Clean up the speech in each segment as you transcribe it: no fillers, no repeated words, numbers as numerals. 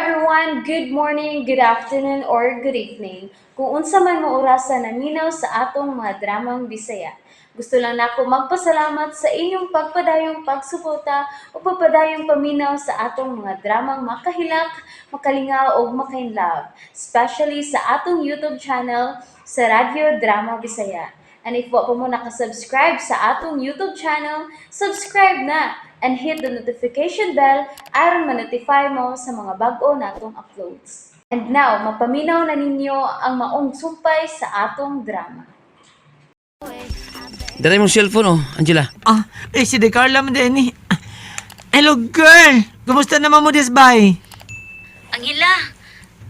Everyone! Good morning, good afternoon, or good evening. Kung unsa man mo orasa naminaw sa atong mga dramang Bisaya. Gusto lang nako magpasalamat sa inyong pagpadayong pagsuporta o pagpadayong paminaw sa atong mga dramang makahilak, makalingaw ug makainlove, especially sa atong YouTube channel sa Radyo Drama Bisaya. And if wa pa mo nakasubscribe sa atong YouTube channel, subscribe na and hit the notification bell aron ma-notify mo sa mga bag-o natong uploads. And now, mapaminaw na ninyo ang maong sumpay sa atong drama. Dara mong cellphone oh, Angela. Ah, eh, si De Carla man din eh. Hello, girl! Kumusta naman mo this bay? Angela,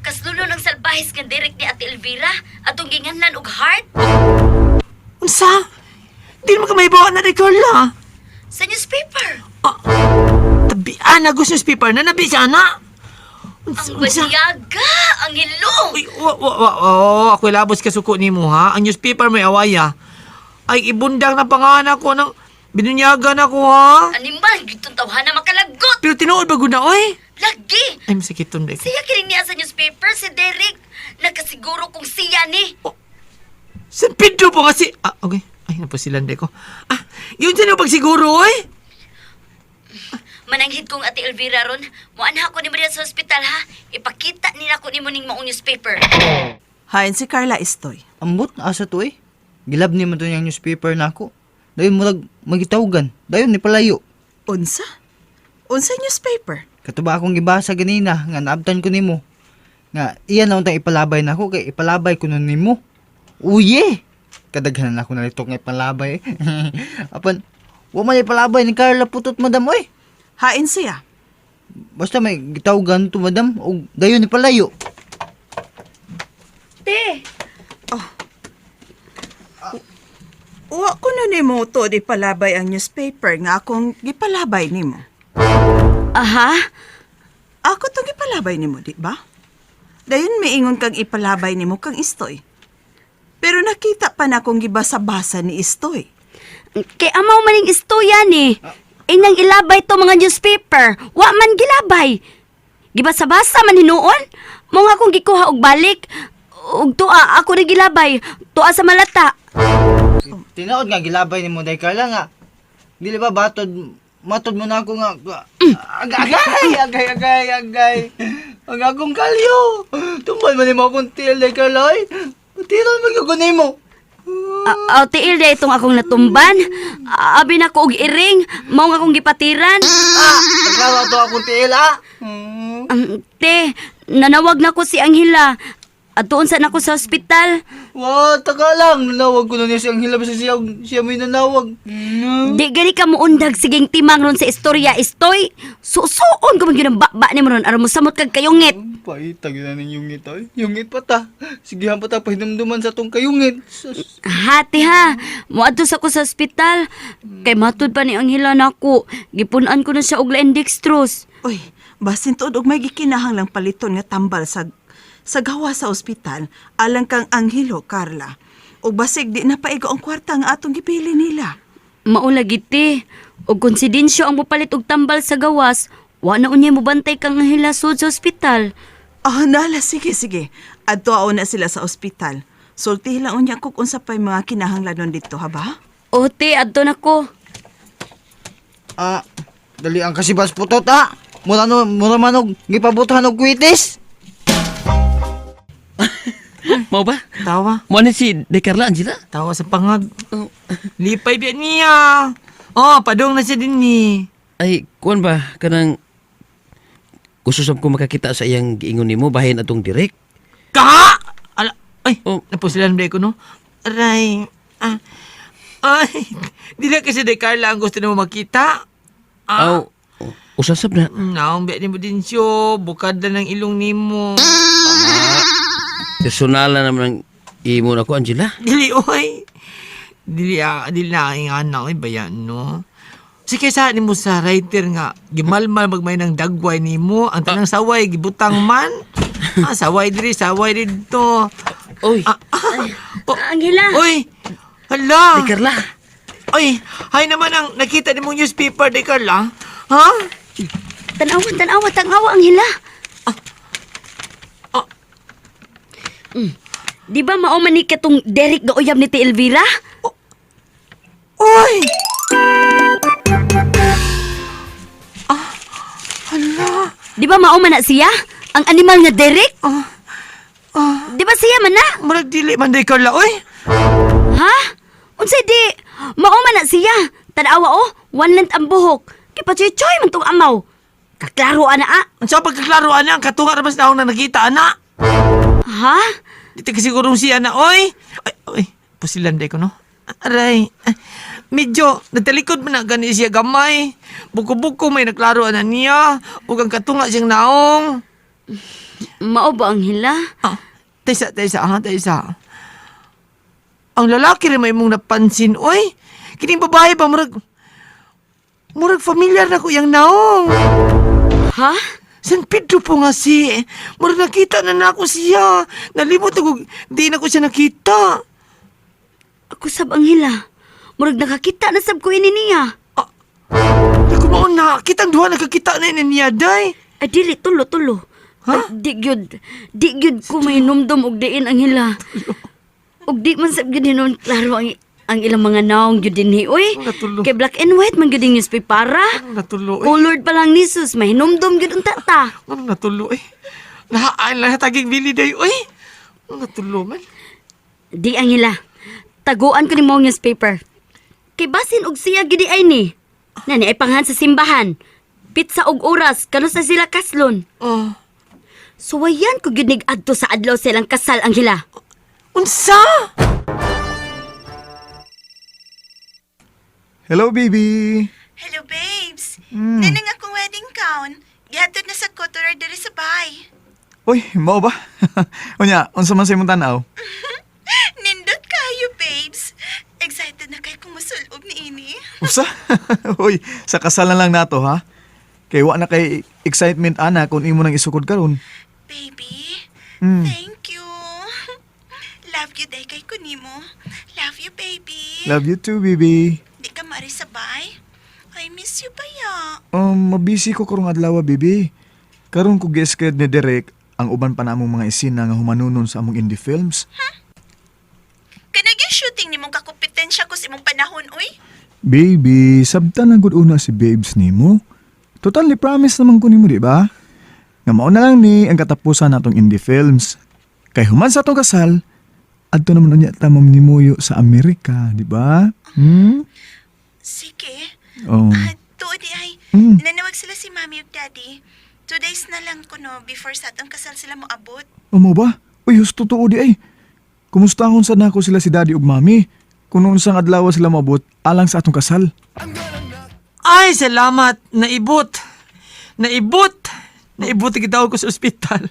kaslulo ng salbahis nga direk ni Ate Elvira atong ginganlan og heart Unsa? Di naman ka may na De Carla. sa newspaper. Ah, tabian na gusto newspaper na nabi siya na. Unsa? Ang Unsa? banyaga, ang hilo. Uy, wa, wa, wa, oh, ako labos ka suko ni mo ha. Ang newspaper may awaya. Ay, ibundang na panganak ko ng binunyagan ako ha. Animal, gitong tawhana makalagot. Pero tinuod ba gud na, oy? Lagi. Ay, masakit to. Dek. Siya kining niya sa newspaper si Derek. Nakasiguro kung siya ni. San Pedro po kasi. Ah, okay. Ay, napusilan ko. Ah, yun sa inyo pagsiguro, oy. Mananghid kong Ate Elvira ron. Muanha ko ni Maria sa ospital ha. Ipakita nila ko nimo ning maong newspaper. Hain si Carla Istoy. Ambot, asa to eh. Gilab ni man to niyang newspaper na ako. Dayon murag magitawgan. Dayon ni palayo. Unsa? Unsa newspaper? Kato ba akong gibasa ganina nga naabtan ko nimo. Nga iya na untang ipalabay na ako kay ipalabay ko nun nimo. Uye! Kadaghanan ako nalitok nga ipalabay. Apan wa man ipalabay ni Carla Putot, madam oy. Hain siya. Basta may gitawgan to, madam, og dayon ni palayo. Te, Wa ko na nimo to di palabay ang newspaper nga akong gipalabay nimo. Aha. Ako to gipalabay nimo, di ba? Dayon miingon kang ipalabay nimo kang Istoy. Pero nakita pa na akong gibasa-basa ni Istoy. Kay amaw maning istorya ni. Inang ilabay to mga newspaper. Wa man gilabay. Gibasa-basa man hinuon. Mo nga akong gikuha og balik. Og tuwa ako na gilabay. Tuwa sa malata. Tinaod nga gilabay nimo day Carla nga. Dili ba batod matod mo na ako nga agay agay agay agay. Ang akong kalyo. Tumbal man nimo akong tiil day Carla oy. Tiil man gyud ko nimo. Aw tiil day itong akong natumban. Abi na ko og iring. Mao nga akong gipatiran. Ah, klaro to akong tiil ah. Hmm. Te, nanawag na ko si Angela. At doon sa nako sa ospital. Wa, taka lang. Nanawag ko na niya siyang hilab sa siya, siya may nanawag. Hmm. Di gani ka muundag siging timang ron sa istorya, istoy. Susuon ko man gyud ang baba nimo ron aron mosamot kag kayungit. Paitag na ning yungit ay. Yungit pa ta. Sigihan pa ta pahinumduman sa tong kayungit. Sus. Hati ha, moadto sa ko sa ospital. Kay matud pa ni Angela nako. Gipun-an ko na siya og lain dextrose. Uy, basin tuod og may gikinahanglang paliton nga tambal sa gawa sa ospital alang kang Anghelo, Carla. Og basig di na paigo ang kwarta nga atong gipili nila. Mao lagi te. Og konsidensyo ang mopalit og tambal sa gawas, wa na unya mobantay kang Angela sud sa ospital. Ah, nala, sige, sige. Adto na sila sa ospital. Sulti lang unya kung unsa pa'y mga kinahanglanon dito, ha ba? O te, adto na ko. Ah, dali ang kasibas putot ah. Mura no, mura man og gipabutan og kwitis. Mao ba? Tawa. Mo ni si De Carla, Angela? Tawa sa pangag. Lipay biya niya. Oh, padung na siya din ni. Ay, kuan ba kanang gusto sab ko makakita sa iyang giingon nimo bahin atong direk. Ka! Ala, ay, Oh. napusilan ba ko, no? Aray. Ah. Ay, di lang kasi de Carla ang gusto na mo makita. Ah. Aw, usasab na. Naong biya ni mo din siyo. Bukad na ng ilong nimo. Personal na naman ang imo nako, Angela. Dili, oy. Dili, ah, dili na ang anak, oy, bayan, no? Sige sa ni mo sa writer nga, gimalmal magmay ng dagway nimo, ang tanang saway, gibutang man. Ah, saway diri, saway dito. Oy, Ah, ah, oh, Angela, oy, hala. De Carla. Oy, hay naman ang nakita ni mong newspaper, de Carla. Ha? tanawa, tanawa, tanawa Angela. Di ba mao man ni katong Derek ga uyab ni Ti Elvira? Oy! Ah, hala. Di ba mao man na siya? Ang animal nga Derek? Di ba siya man na? Murag dili man day Carla, oy. Ha? Unsay di? Mao man na siya. Tanawa oh, one length ang buhok. Kay pachoy-choy man tong amaw. Kaklaro ana ah. Unsa pagkaklaro ana ang katunga ra mas naong na nakita ana. Ha? Dito ka sigurong siya na, oy! Ay, oy, pusilan day ko, no? Aray, medyo natalikod man na gani siya gamay. Buko-buko may naklaro na niya. Ug ang katunga siyang naong. Mao ba ang hila? Ah, taysa, taysa, ha, taysa. Ang lalaki rin may mong napansin, oy. Kining babae ba, murag... Murag familiar na ko iyang naong. Ha? San Pedro po nga si. Murag nakita na nako siya. Nalimot ako, di na ko siya nakita. Ako sab ang hila. Murag nakakita na sab ko ini niya. Naku mao na, kitang duha nakakita na ini niya, day. Ay dili tulo tulo. Ha? Ay, di gyud. Di gyud ko mahinumdum og diin ang hila. Og di man sab gyud hinon klaro ang ilang mga naong gyud dinhi oy. Ang natulo. Kay black and white man gyud ang newspaper. Anong natulo, eh? Colored pa lang ni sus, mahinumdum gyud unta ta. Anong natulo, eh? Nahaan lang taging bili, day, oy. Anong natulo man? Di ang hila. Taguan ko ni mo ang newspaper. Kay basin og siya gyud di ay ni. Nani ay panghan sa simbahan. Pizza og oras kano sa sila kaslon. Oh. Suwayan ko gyud adto sa adlaw silang kasal ang hila. Unsa? Hello, baby! Hello, babes. Nining akong wedding gown. Gihatod na sa kuturer diri sa bahay. Uy, mao ba? Unya, unsa man sa imong tan-aw? Nindot kayo, babes. Excited na kay kung musulob ni ini. Usa? Uy, sa kasal na lang nato ha. Kay wa na kay excitement ana kung imo nang isukod karon. Baby, thank you. Love you, day kay kunimo. Love you, baby. Love you too, baby. Di ka mari sa bahay. I miss you baya. Mabisi ko karong adlaw, baby. Karon ko gi-schedule ni Derek ang uban pa namong mga isina nga humanunon sa among indie films. Kanag yung shooting nimong kakompetensya ko sa imong panahon, uy. Baby, sabtan lang gud una si babes nimo. Totally promise naman ko nimo, di ba? Nga mao na lang ni ang katapusan natong indie films. Kay human sa atong kasal, adto naman unya ta ma'am ni Muyo sa Amerika, di ba? Hmm? Sige. Oh. Ah, tuod di ay. Nanawag sila si Mami ug Daddy. 2 days na lang kuno before sa atong kasal sila moabot. Amo ba? Uy, husto totoo di ay. Kumusta akong sad nako sila si Daddy ug Mami? Kung unsang adlaw sila moabot alang sa atong kasal. Ay, salamat. Naibot. Naibot. Naibot kita ko sa ospital.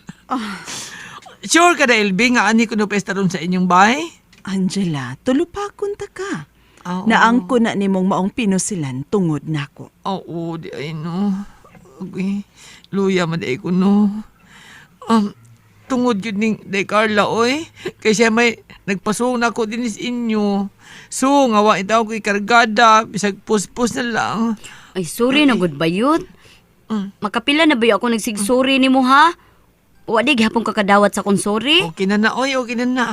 Sure ka na, LB, nga ani ko no pesta ron sa inyong bahay? Angela, tulo pa kunta ka. Oo. Naangko na nimong maong pinusilan tungod nako. Oo, di ay no. Okay. Luya man di ko no. Tungod yun ning day Carla, oy. Kay siya may nagpasong na ako din sa inyo. So, nga wa itaw ko ikargada, bisag puspos na lang. Ay sorry na gud bayot. Makapila na ba ako nagsigsorry nimo ha? Wa di gihapon kakadawat sa akong sorry. Okay na na, oy, okay na na.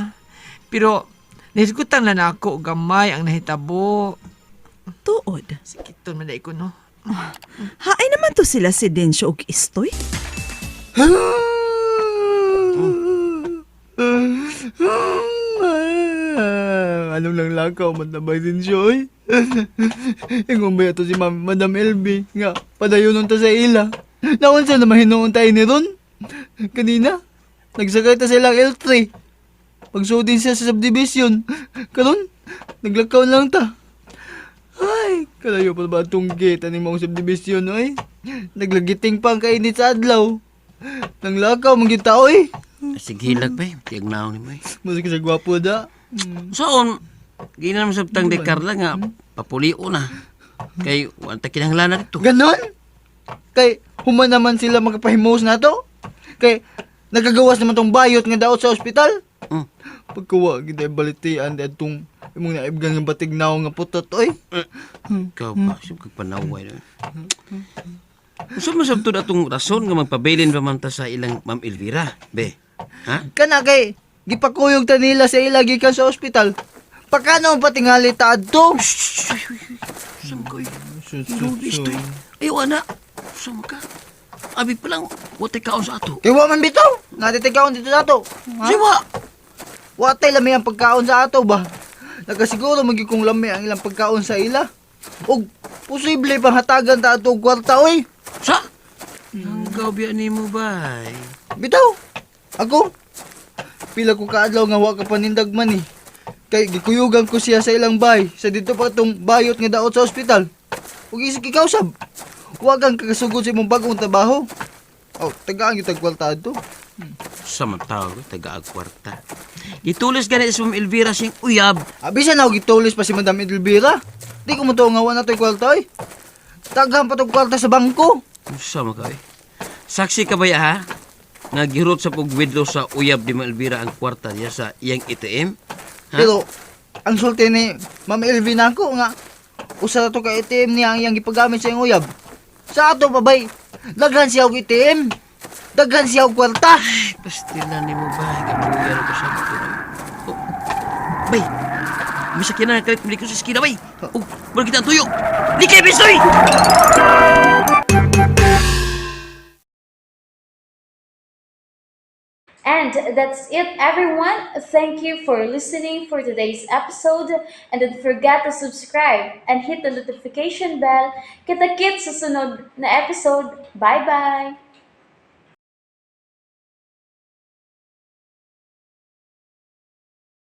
Pero, nahisgutan na nako gamay ang nahitabo. Tuod. Sikiton man di ko no. Haay naman to sila si Densyo ug Istoy. Anong lang lakaw, matabay din siya, oy. Ingon ba ito si Ma'am, Madam LB? Nga, padayon ta sa ila. Naon sa naman hinuon tayo ni Ron? Kanina, nagsakay ta sa ilang L3. Pagsudin siya sa subdivision. Karon, naglakaw lang ta. Ay, kalayo pa ba itong gate ani mong subdivision, oy? Naglagiting pa ang kainit sa adlaw. Nanglakaw, manggita, oy. Sige lag ba, tiyag naon nimo eh. Masig sa gwapo da. Soon, ginan mo sabtang de Carla nga papulio na. Kay wa ta kinahanglan na dito. Ganon? Kay human naman sila magpahimos na to. Kay nagagawas naman tong bayot nga daot sa ospital. Pagkuwa gid ay balitian adtong imong naibgang nga batig naong nga putot oy. Ikaw pa, siyempre kag panaway na. Unsa man sabtod atong rason nga magpabilin pa man ta sa ilang Ma'am Elvira, be? Ha? Kana kay Gipakuyog ta nila sa ila gikan sa ospital. Pakano ang patingali ta adto? Sama ka, oy. Inulis to, eh. Ayaw, ana. Sama ka. Abi pa lang, watay kaon sa ato. Kay wa man bitaw. Natitikaon dito sa ato. Ha? Siwa! Wa tay lami ang pagkaon sa ato ba? Nakasiguro magyud kung lami ang ilang pagkaon sa ila. Og posible pang hatagan ta ato og kwarta oy. Sa? Ang gawbiya ni mo, bay. Bitaw. Ako pila ko kaadlaw nga wa ka panindag man eh. Kay gikuyugan ko siya sa ilang bay sa dito pa tong bayot nga daot sa ospital. Ug isig ikaw sab. Wa kang kakasugod sa imong bagong trabaho. Oh, tagaan gyud tag kwarta adto. Sa tao, taga kwarta. Gitulos gani sa Ma'am Elvira siyang uyab. Abisa na ako gitulis pa si Madam Edelvira. Di ko mo to nga wa na to'y kwarta oy. Taghan pa tong kwarta sa bangko. Sama ka, eh. Saksi ka ba ya, ha? Nga gihurot sa pagwidlo sa uyab ni Ma'am Elvira ang kwarta niya sa iyang ATM? Ha? Pero ang sulti ni Ma'am Elvin ako nga usa na to ka ATM niya ang iyang gipagamit sa iyang uyab. Sa ato pa bay, daghan siya og ATM. Daghan siya og kwarta. Ay, pastila ni mo ba? Kapuya na ko sa ato. Oh, bay! May sakyan na kalit ko sa eskina, bay! Oh, wala kita ang tuyo! Likay, bisoy! And that's it, everyone. Thank you for listening for today's episode. And don't forget to subscribe and hit the notification bell. Kita-kits sa sunod na episode. Bye-bye!